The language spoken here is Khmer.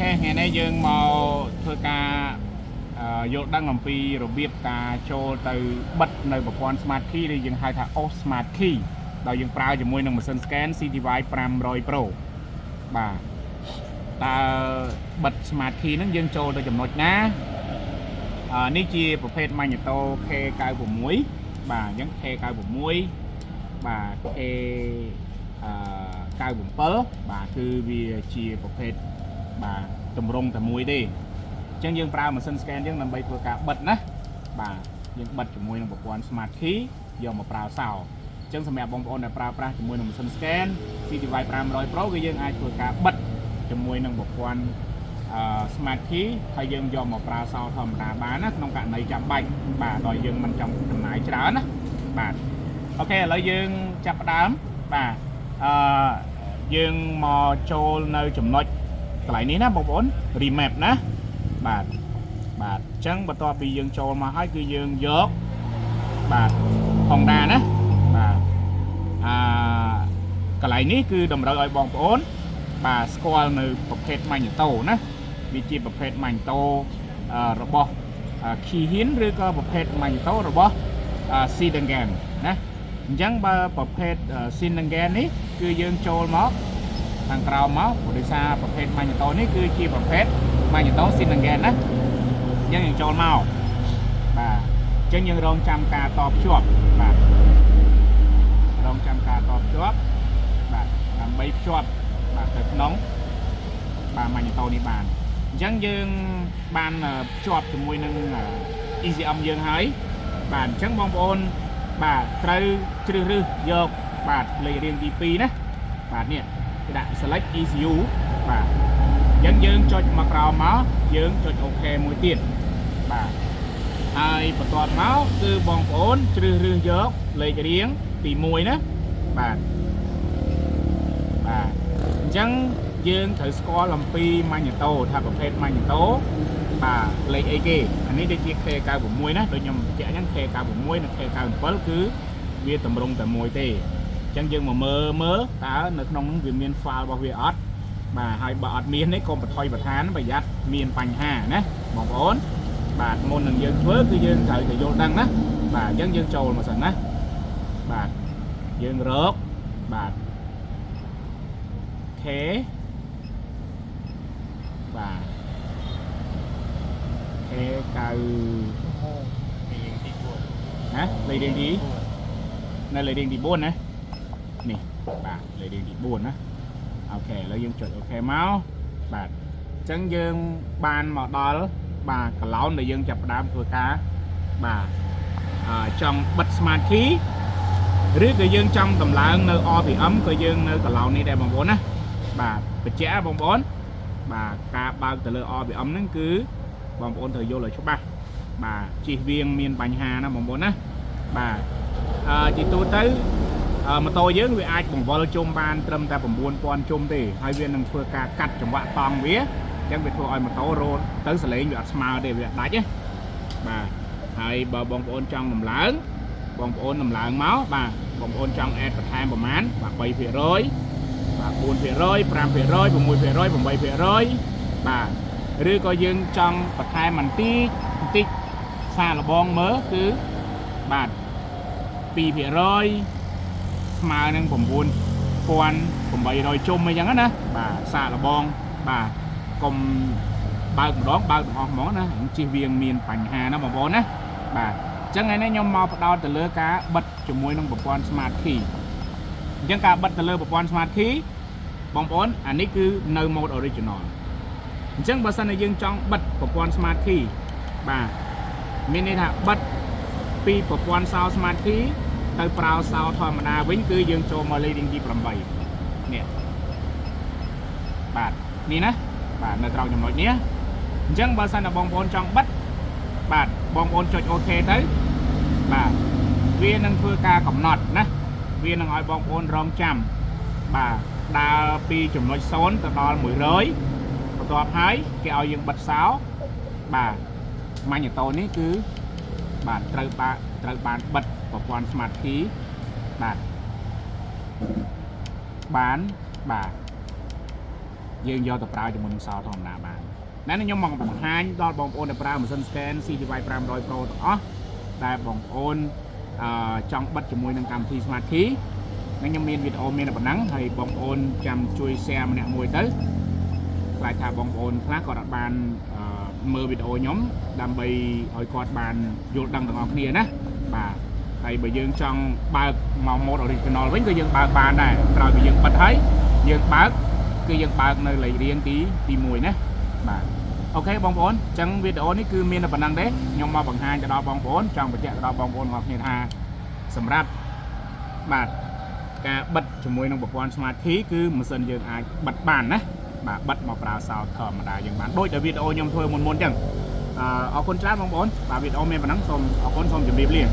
OK ថ្ងៃនេះយើងមកធ្វើការយល់ដឹងអំពីរបៀបការចូលទៅបិទនៅប្រព័ន្ធ Smart Key ឬយើងហៅថា Off Smart Key ដោយយើងប្រើជាមួយនឹងម៉ាស៊ីន scan CTY 500 Pro បាទតើបិទ Smart Key ហ្នឹងយើងចូលទៅចំណុចណានេះជាប្រភេទ Magneto K96 បាទអញ្ចឹង K96 បាទ K 97បាទគឺវាជាប្រភេទបាទតម្រងតែមួយទេអញ្ចឹងយើងប្រើម៉ាស៊ីន scan យើងដើម្បីធ្វើការបិទណាបាទយើងបិទជាមួយនឹងប្រព័ន្ធ Smart Key យកមកប្រើសោអញ្ចឹងសម្រាប់បងប្អូនដែលប្រើប្រាស់ជាមួយនឹងម៉ាស៊ីន scan CTY 500 Pro គឺយើងអាចធ្វើការបិទជាមួយនឹងប្រព័ន្ធSmart Key ហើយយើងយកមកប្រើសោធម្មតាបានណាក្នុងករណីចាំបាច់បាទដោយយើងមិនចាំចំណាយច្រើនណាបាទ OK ឥឡូវយើងចាប់ផ្ដើមបាទយើងមកចូលនៅចំណុចកន្លែងនេះណាបងប្អូន remap ណាបាទបាទអញ្ចឹងបន្ទាប់ពីយើងចូលមកហើយគឺយើងយកបាទ Honda ណាបាទអាកន្លែងនេះគឺតម្រូវឲ្យបងប្អូនបាទស្គាល់នៅប្រភេទ Magneto ណាវាជាប្រភេទ Magneto របស់ Keihin ឬក៏ប្រភេទ Magneto របស់ Sidengen ណាអញ្ចឹងបើប្រភេទ Sidengen នេះគឺយើងចូលមកខាងក្រោមមកព្រោះដោយសារប្រភេទ Magneto នេះគឺជាប្រភេទ Magneto Sidengen ណាអញ្ចឹងយើងចូលមកបាទអញ្ចឹងយើងរងចាំការតភ្ជាប់បាទរងចាំការតភ្ជាប់បាទដើម្បីភ្ជាប់បាទទៅក្នុងបាទ Magneto នេះបានអញ្ចឹងយើងបានភ្ជាប់ជាមួយនឹង ECM យើងហើយបាទអញ្ចឹងបងប្អូនបាទត្រូវជ្រើសរើសយកបាទលេខរៀងទី2ណាបាទនេះគេដាក់ select ECU បាទអញ្ចឹងយើងចុចមកក្រោមមកយើងចុច OK មួយទៀតបាទហើយបន្ទាប់មកគឺបងប្អូនជ្រើសរើសយកលេខរៀងទី1ណាបាទបាទអញ្ចឹងយើងត្រូវស្គាល់អំពី Magneto ថាប្រភេទ Magneto បាទលេខអីគេអានេះដូចជា K96 ណាដូចខ្ញុំបញ្ជាក់អញ្ចឹង K96 និង K97 គឺវាតម្រង់តែមួយទេអញ្ចឹងយើងមកមើលមើលតើនៅក្នុងនោះវាមាន file របស់វាអត់បាទហើយបើអត់មានទេកុំបន្ថយបន្ថានប្រយ័ត្នមានបញ្ហាណាបងប្អូនបាទមុននឹងយើងធ្វើគឺយើងត្រូវតែយល់ដឹងណាបាទអញ្ចឹងយើងចូលមកសិនណាបាទយើងរកបាទ K បាទ K9 រៀងទី4 ណាលេខរៀងទីនៅលេខរៀងទី4ណានេះបាទលេខរៀងទី4ណាOK ឥឡូវយើងចុច OK មកបាទអញ្ចឹងយើងបានមកដល់បាទកឡោនដែលយើងចាប់ផ្ដើមធ្វើការបាទចង់បិទ smart key ឬក៏យើងចង់តម្លើងនៅ RPM ក៏យើងនៅកឡោននេះដែរបងប្អូនណាបាទបញ្ជាក់បងប្អូនបាទការបើកទៅលើ RPM ហ្នឹងគឺបងប្អូនត្រូវយល់ឲ្យច្បាស់បាទជិះវៀងមានបញ្ហាណាបងប្អូនណាបាទជាទូទៅម៉ូតូយើងវាអាចបង្វិលជុំបានត្រឹមតែ9000ជុំទេហើយវានឹងធ្វើការកាត់ចង្វាក់តង់វាអញ្ចឹងវាធ្វើឲ្យម៉ូតូរត់ទៅសលេងវាអត់ស្មើទេវាអត់ដាច់ទេបាទហើយបើបងប្អូនចង់ដំឡើងបងប្អូនដំឡើងមកបាទបងប្អូនចង់ add បន្ថែមប្រមាណបាទ3%បាទ4% 5% 6% 8%បាទឬក៏យើងចង់បន្ថែមបន្តិចបន្តិចសាកល្បងមើលគឺបាទ2%ស្មើនឹង9800ជុំអីចឹងណាបាទសាកល្បងបាទកុំបើកម្ដងបើកទាំងអស់ហ្មងណាជិះវៀងមានបញ្ហាណាបងប្អូនណាបាទអញ្ចឹងថ្ងៃនេះខ្ញុំមកផ្ដោតទៅលើការបិទជាមួយនឹងប្រព័ន្ធ Smart Key អញ្ចឹងការបិទទៅលើប្រព័ន្ធ Smart Key បងប្អូនអានេះគឺនៅ mode original អញ្ចឹងបើសិនជាយើងចង់បិទប្រព័ន្ធ Smart Key បាទមានន័យថាបិទពីប្រព័ន្ធសោ Smart Key ទៅប្រើសោធម្មតាវិញគឺយើងចូលមកលេខរៀងទី8នេះបាទនេះណាបាទនៅត្រង់ចំណុចនេះអញ្ចឹងបើសិនជាបងប្អូនចង់បិទបាទបងប្អូនចុច OK ទៅបាទវានឹងធ្វើការកំណត់ណាវានឹងឲ្យបងប្អូនរងចាំបាទដើរពីចំណុច0ទៅដល់100បន្ទាប់ហើយគេឲ្យយើងបិទសោបាទ Magneto នេះគឺបាទត្រូវបាទត្រូវបានបិទប្រព័ន្ធ Smart Key បាទបានបាទ យើងយកទៅប្រើជាមួយនឹងសោធម្មតាបានណានេះខ្ញុំមកបង្ហាញដល់បងប្អូនដែលប្រើម៉ាស៊ីន scan CTY 500 Pro ទាំងអស់ដែលបងប្អូនអឺចង់បិទជាមួយនឹងកម្មវិធី Smart Key នឹងខ្ញុំមានវីដេអូមានតែប៉ុណ្ណឹងហើយបងប្អូនចាំជួយ share ម្នាក់មួយទៅខ្លាចថាបងប្អូនខ្លះគាត់អត់បានអឺមើលវីដេអូខ្ញុំដើម្បីឲ្យគាត់បានយល់ដឹងទាំងអស់គ្នាណាបាទហើយបើយើងចង់បើកមក mode original វិញក៏យើងបើកបានដែរក្រោយពីយើងបិទហើយយើងបើកគឺយើងបើកនៅលេខរៀងទីទី1ណាបាទ OK បងប្អូនអញ្ចឹងវីដេអូនេះគឺមានតែប៉ុណ្ណឹងទេខ្ញុំមកបង្ហាញទៅដល់បងប្អូនចង់បញ្ជាក់ទៅដល់បងប្អូនទាំងអស់គ្នាថាសម្រាប់បាទការបិទជាមួយនឹងប្រព័ន្ធ Smart Key គឺម៉ាស៊ីនយើងអាចបិទបានណាបាទបិទមកប្រើសោធម្មតាយើងបានដូចដែលវីដេអូខ្ញុំធ្វើមុនមុនអញ្ចឹងអឺអរគុណច្រើនបងប្អូនបាទវីដេអូមានប៉ុណ្ណឹងសូមអរគុណសូមជម្រាបលា។